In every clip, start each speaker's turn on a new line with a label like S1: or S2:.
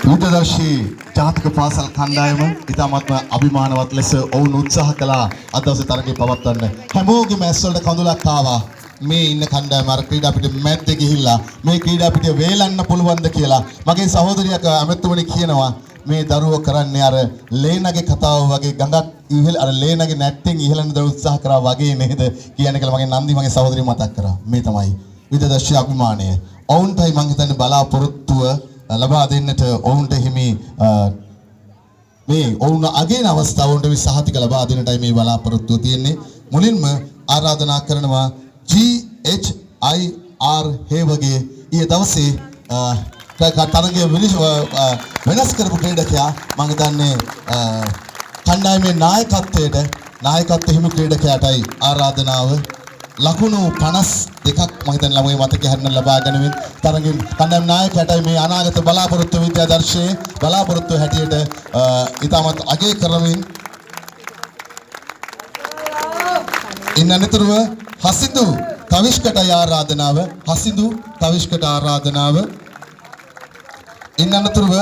S1: විද්‍යාදර්ශී ජාතික පාසල් කණ්ඩායම ඉතාමත්ම අභිමානවත් ලෙස ඔවුන් උත්සාහ කළා අද දවසේ තරගය පවත්වන්න. හැමෝගෙම ඇස් වලට කඳුලක් ආවා. මේ ඉන්න කණ්ඩායම අර ක්‍රීඩා පිටිය මැද්දේ ගිහිල්ලා මේ ක්‍රීඩා පිටිය වේලන්න පුළුවන්ද කියලා මගේ සහෝදරියක් ඇමතුමනි කියනවා, මේ දරුවෝ කරන්නේ අර ලේනගේ කතාව වගේ, ගඟක් ඉහළ අර ලේනගේ නැට්ටෙන් ඉහළන දරුවෝ උත්සාහ කරා වගේ නේද කියන්නේ කියලා මගේ නන්දි, මගේ සහෝදරිය මතක් කරා. මේ තමයි විද්‍යාදර්ශී අභිමානය. ඔවුන්ටයි මං හිතන්නේ බලාපොරොත්තුව ලබා දෙන්නට ඔවුන්ට හිමි මේ ඔවුන් අගයන අවස්ථාව ඔවුන්ට මේ සහතික ලබා දෙන්නටයි මේ බලාපොරොත්තුව තියෙන්නේ. මුලින්ම ආරාධනා කරනවා GHIR හේවගේ ඊයේ දවසේ තරගය වෙනස් කරපු ක්‍රීඩකයා, මං හිතන්නේ කණ්ඩායමේ නායකත්වයට නායකත්ව හිමි ක්‍රීඩකයාටයි ආරාධනාව. ලකුණු 52ක් මම හිතන්නේ ළමයි මතකයේ හරින ලබා ගනිමින් තරගින් කණ්ඩායම් නායකයාටයි මේ අනාගත බලාපොරොත්තු, විද්‍යාදර්ශයේ බලාපොරොත්තු හැටියට ඉතාමත් අගය කරමින් ඉන් අනතුරුව හසිදු කවිෂ්කට ආරාධනාව. හසිදු කවිෂ්කට ආරාධනාව. ඉන් අනතුරුව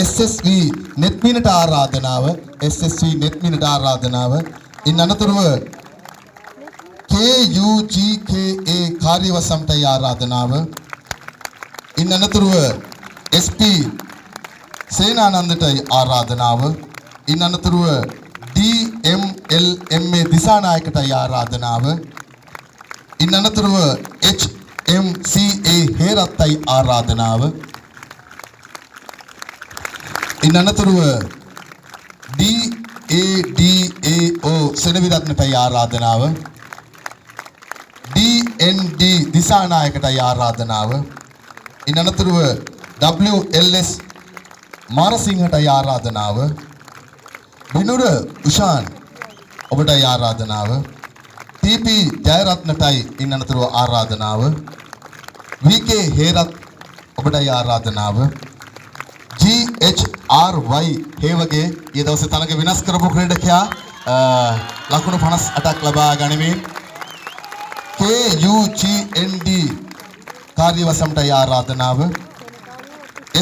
S1: SSV නෙත්මිනට ආරාධනාව. SSV නෙත්මිනට ආරාධනාව. ඉන් අනතුරුව KUGKA කාර්යවසම්ටයි ආරාධනාව. ඉන් අනතුරුව SP සේනානන්දටයි ආරාධනාව. ඉන් අනතුරුව DMLMA දිසානායකටයි ආරාධනාව. ඉන් අනතුරුව HMCA හේරත්තයි ආරාධනාව. ඉන් අනතුරුව DADAO සෙනවිරත්නටයි ආරාධනාව. DND දිසානායකටයි ආරාධනාව. ඉන් අනතුරුව WLS මාරසිංහටයි ආරාධනාව. බිනුර උෂාන් ඔබටයි ආරාධනාව. TP ජයරත්නටයි ඉන් අනතුරුව ආරාධනාව. VK Herath ඔබටයි ආරාධනාව. GHRY හේවගේ ඊ දවසේ තරග වෙනස් කරපු ක්‍රීඩකයා ලකුණු 58ක් ලබා ගනිමින් KUGND කාර්යවසම්ටයි ආරාධනාව.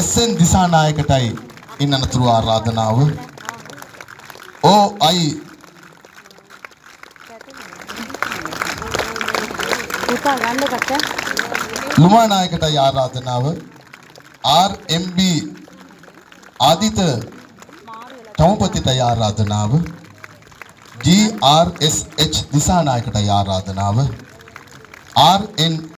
S1: SN දිසානායකටයි ඉන් අනතුරු ආරාධනාව. OI
S2: පුතා ගන්න කට.
S1: ලුමා නායකටයි ආරාධනාව. RMB ආදිත චමුපතිටයි ආරාධනාව. GRSH දිසානායකටයි ආරාධනාව. RN